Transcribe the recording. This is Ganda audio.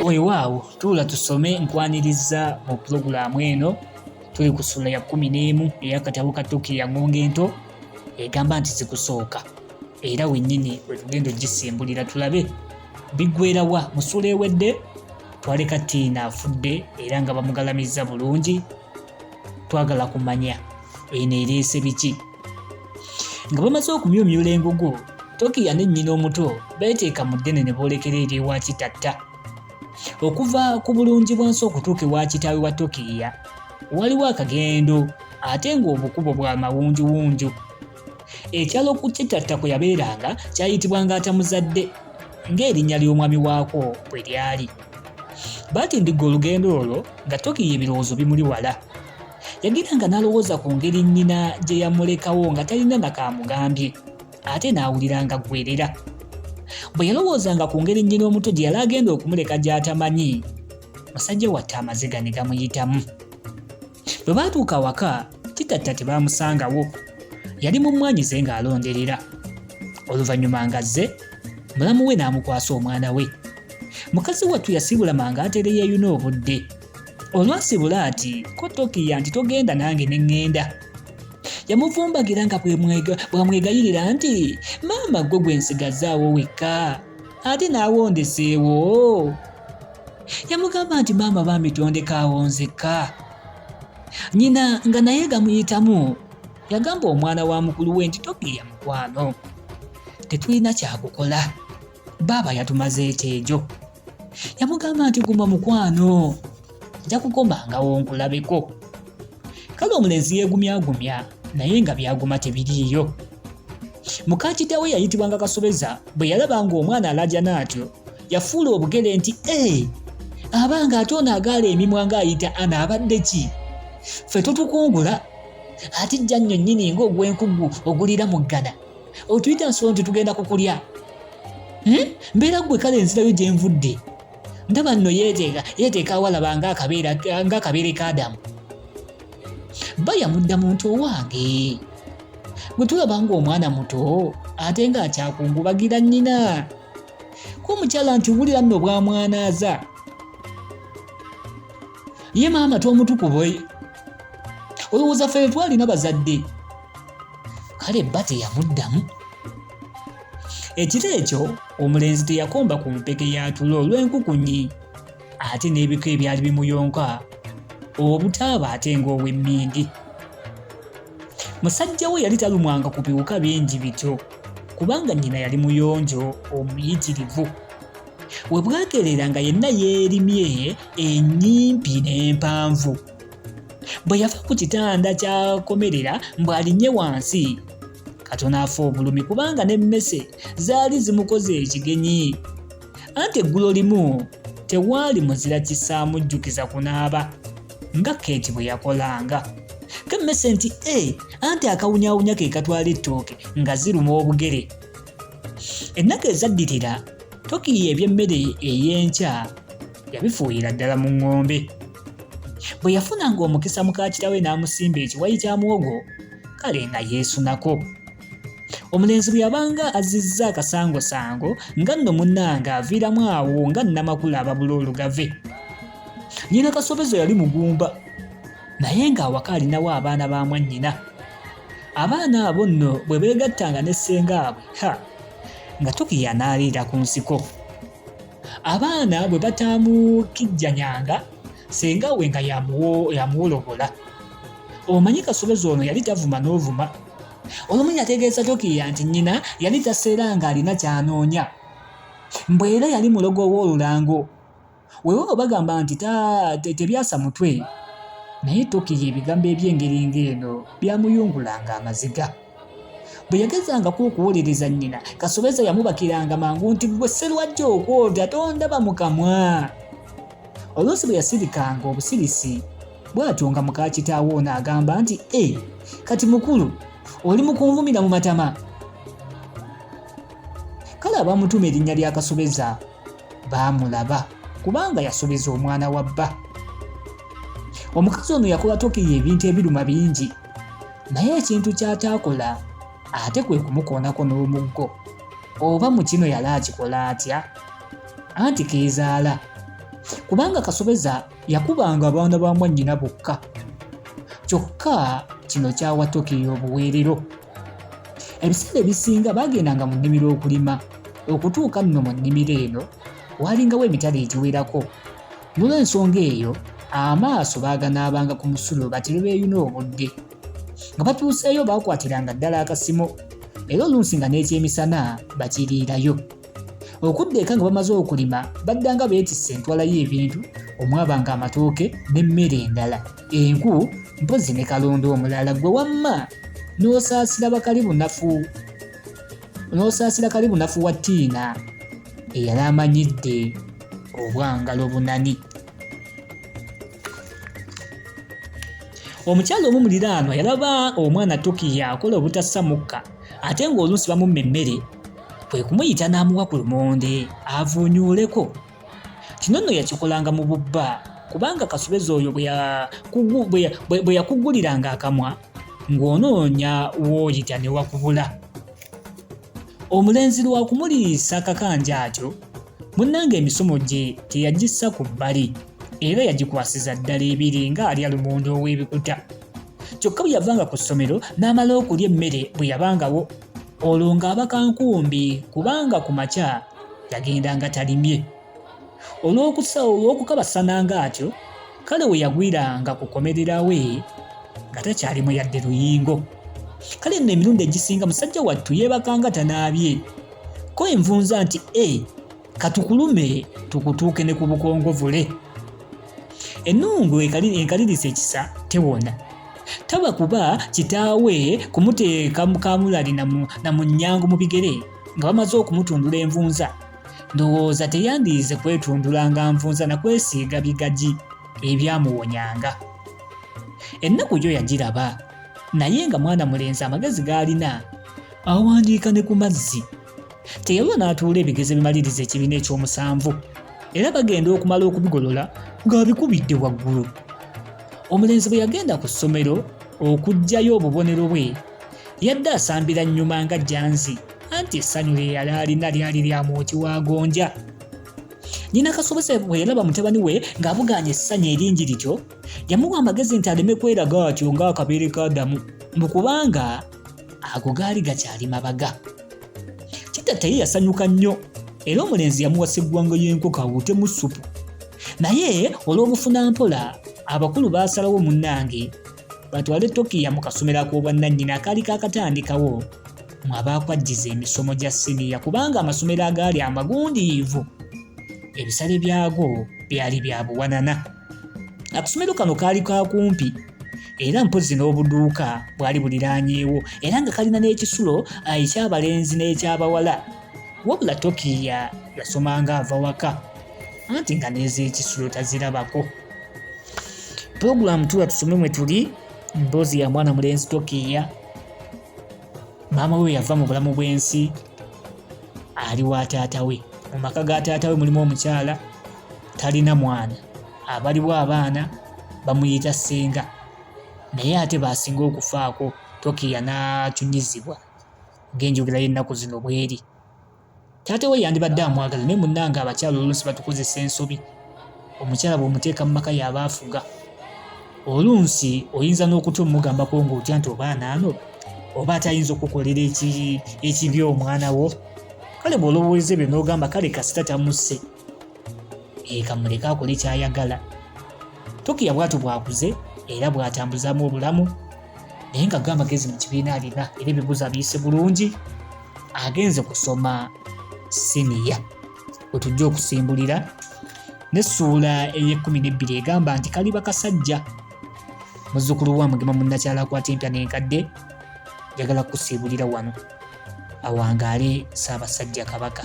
Weewaawo tuula tusome nkwaniriza mu pulogulaamu eno tuli ku ssuula ya 11 ey'akatabo ka Tokiya Ŋŋongo Ento egamba nti zikusooka era wennyini wetugenda ogisimbulira tulabe biggwera wa. Mu ssuula ewedde twaleka Tiina afudde era nga bamugalamizza bulungi. Twagala kumanya eno ereese biki. Nga bamaze okumyumyula engugu, Tokiya ne nnyina omuto beeteeka mu ddene ne boolekera eri ewa Kitatta. Okuva ku bulungi bwansi okutuuka ewa kitaawe wa Tokiya waliwo akagendo ate ng'obukubo bwa mawunjuwunju. Ekyalo ku Kitatta kwe yabeeranga kyayitibwanga Atamuzadde ng'erinnya ly'omwami waakwo bwe lyali. Baatindigga olugendo olwo nga Tokiya ebirowoozo bimuli wala. Yagiranga n'alowooza ku ngeri nnyina gye yamulekawo nga talina na kaamugambye ate n'awulira nga ggwerera. Bwe yalowoozanga ku ngeri nnyina omuto gye yali agenda okumuleka gy'atamanyi, musajja wattu amaziga ne gamuyitamu. Bwe baatuuka awaka, Kitatta tebaamusangawo. Yali mu mmwanyi ze ng'alonderera. Oluvannyuma ng'azze, mulamu we n'amukwasa omwana we. Mukazi wattu yasiibula mangu atere yeeyune obudde. Olwasibula ati ko Tokiya nti togenda nange ne ŋŋenda. Yamuvumbagira nga bw'amwegayirira nti maama ggwe gwe nsigazzaawo wekka ate naawe ondeseewo. Yamugamba nti maama bambi tondekaawo nzekka. Nnyina nga naye gamuyitamu yagamba omwana wa mukulu we nti Tokiya mukwano tetulina kyakukola baaba yatumaze ekyejo. Yamugamba nti guma mukwano nja kukomangawo nkulabeko. Kale omulenzi yeegumyagumya naye nga byaguma tebiriiyo. Muka kitaawe yayitibwanga Kasobeza bwe yalaba ng'omwana alaajana atyo yafuula obugere nti ee abanga ate ono agaala emimwa ng'ayita ana abadde ki? Ffe totukungula ate jja nnyo nnyini ng'ogw'enkuggu ogulira mu ggana. Otuyita nsolo nti tugenda kukulya. Hmm? Mbeera ggwe kale nzirayo gye nvudde. Ndaba nno yeeteeka yeeteeka awalaba ng'akabeere ka Adamu. Bba yamuddamu nti owange gwe tulaba ng'omwana muto ate ng'akyakungubagira nnyina. Ko omukyala nti wulira nno bw'amwanaaza. Ye maama tomutukube. Olowooza ffe twalina bazadde? Kale bba teyamuddamu. Ekiro ekyo omulenzi teyakomba ku mpeke ya tulo olw'enkukunyi ate n'ebika ebyali bimuyonka obutaaba ate ng'ow'emmindi. Musajja we yali talumwanga ku biwuka bingi bityo kubanga nnyina yali muyonjo omuyitirivu. We bwakeerera nga yenna yeerimye ennyimpi n'empanvu. Bwe yava ku kitanda ky'akomerera mbu alinnye wansi katono afa obulumi kubanga n'emmese zaali zimukoze ekigenyi. Anti eggulo limu tewaali muzira kisaamujjukiza kunaaba nga Keeti bwe yakolanga. K'emmese nti e anti akawunyawunya ke katwala ettooke nga ziruma obugere. Ennaku ezaddirira Tokiiya eby'emmere ey'enkya yabifuuyira ddala mu ŋŋombe. Bwe yafunanga omukisa muka kitaawe n'amusimba ekiwayi kya muwogo kale nga yeesunako. Omulenzi bwe yabanga azzizza akasangosango nga nno munnange aviiramu awo nga Namakula ababula olugave. Nnyina Kasobezo yali mugumba naye ng'awaka alinawo abaana ba mwannyina. Abaana abo nno bwe beegattanga ne ssengaabwe ha nga Tokiya n'aliira ku nsiko. Abaana bwe bataamukijjanyanga ssenga we nga yamuwolobola. Omanyi Kasobezo ono yali tavuma n'ovuma. Olumu yategeeza Tokiya nti nnyina yali taseera ng'alina ky'anoonya. Mbu era yali mulogo ow'olulango. Weewaawo bagamba nti tebyasa mutwe, naye Tokiya ebigambo eby'engeri ng'eno byamuyungulanga amaziga. Bwe yagezangako okuwolereza nnyina, Kasobeza yamubakiranga mangu nti ggwe Sserwajja okwota tondaba mu kamwa. Oluusi bwe yasirikanga obusirisi bw'atyo nga muka kitaawe ono agamba nti e kati mukulu oli mu kunvumira mu matama. Kale abamutuuma erinnya lya Kasobeza baamulaba kubanga yasobeza omwana wa bba. Omukazi ono yakola Tokiyo ebintu ebiruma bingi naye ekintu ky'ataakola ate kwe kumukoonako n'omuggo. Oba mu kino yali akikola atya? Anti keezaala. Kubanga Kasobeza yakubanga abaana ba mwannyina bokka. Kyokka kino kyawa Tokiyo obuweerero. Ebiseera ebisinga baagendanga mu nnimiro okulima. Okutuuka nno mu nnimiro eno waalingawo emitala egiwerako. N'olw'ensonga eyo amaaso baaganaabanga ku musulo batero beeyune obudde. Nga batuuseeyo baakwatiranga ddala akasimo era oluusi nga n'ekyemisana bakiriirayo. Okudda eka nga bamaze okulima baddanga beetisse entwala y'ebintu omwabanga amatooke n'emmere endala, enku mpozzi ne kalonda omulala gwe wamma n'osaasira bakali bunafu n'osaasira kali bunafu wa Tiina eyali amanyidde obwangalo bunani. Omukyala omu muliraanwa yalaba omwana Tokiya akola obutassa mukka ate ng'oluusi bamumma emmere kwe kumuyita n'amuwa ku lumonde avuunyuuleko. Kino nno yakikolanga mu bubba kubanga Kasobeza oyo bwe yakuguliranga akamwa ng'onoonya w'oyita ne wakubula. Omulenzi lwa kumuliisa kakanja atyo, munnange emisomo gye teyagissa ku bbali era yagikwasiza ddala ebiri ng'alya lumonde ow'ebikuta. Kyokka bwe yavanga ku ssomero n'amala okulya emmere bwe yabangawo olwo ng'aba kankumbi kubanga ku makya yagendanga talimye. Olw'okukabasananga atyo kale we yagwiranga ku komerera we nga takyalimu yadde luyingo. Kale nno emirundi egisinga musajja wattu yeebakanga tanaabye. Ko envunza nti e katukulume tukutuuke ne ku bukongovule. Ennungu enkaliriza ekisa tewona. Taba kuba kitaawe kumuteeka kamulali na munnyango mu bigere nga bamaze okumutundula envunza. Ndowooza teyandiyize kwetundulanga nvunza na kwesiiga bigaji ebyamuwonyanga. Ennaku yo yagiraba naye nga mwana mulenzi amagezi g'alina awandiika ne ku mazzi. Teyalwa n'atuula ebigezo ebimaliriza ekibiina eky'omusanvu era bagenda okumala okubigolola ng'abikubidde waggulu. Omulenzi bwe yagenda ku ssomero okuggyayo obubonero bwe yadde asambira nnyuma nga jjanzi anti essanyu lye yali alina lyali lya mwoki wa gonja. Nnyina Kasobose bwe yalaba mutabani we ng'abugaanye essanyu eringi lityo yamuwa amagezi nti aleme kweraga atyo ng'akabeere ka Adamu mbu kubanga ago gaali gakyali mabaga. Kitatta ye yasanyuka nnyo era omulenzi yamuwa sseggwanga y'enkoko awuutemu ssupu. Naye olw'obufuna mpola abakulu baasalawo munnange batwale Tokiya mu kasomero ak'obwannannyini akaali kaakatandikawo mw'abakwajjiza emisomo gya siniya kubanga amasomero agaali amagundiivu ebisale byago byali bya buwanana. Akasomero kano kaali ka kumpi era mpozzi n'obuduuka bwali buliraanyeewo era nga kalina n'ekisulo eky'abalenzi n'eky'abawala. Wabula Tokiya yasomanga ava waka anti nga n'ez'ekisulo tazirabako. Pulogulaamu Tuula Tusome mwe tuli mboozi ya mwana mulenzi Tokiya. Maama we yava mu bulamu bw'ensi ali wa taata we. Mu maka ga taata we mulimu omukyala talina mwana. Abaliwo abaana bamuyita ssenga naye ate baasinga okufaako Tokiya n'acunyizibwa ng'enjogera y'ennaku zino bw'eri. Taata we yandibadde amwagala naye munnange abakyala oluusi batukozesa ensobi. Omukyala bw'omuteeka mu maka y'aba afuga. Oluusi oyinza n'okutya omugambako ng'otya nti oba anaanoba oba ate ayinza okukukolera ekibi omwana wo. Kale bw'olowooza ebyo n'ogamba kale kasita tamusse. Kamuleke akole ky'ayagala. Tokiya bw'atyo bw'akuze era bw'atambuzaamu obulamu naye nga go amagezi mu kibiina alina era ebibuuzo abiyise bulungi. Agenze kusoma siniya we tujja okusimbulira n'essuula ey'ekkumi n'ebbiri egamba nti kaliba kasajja. Muzzukulu wa Mugema munnakyalo akwata empya n'enkadde, njagala kukusiibulira wano. Awangaale Ssaabasajja Kabaka.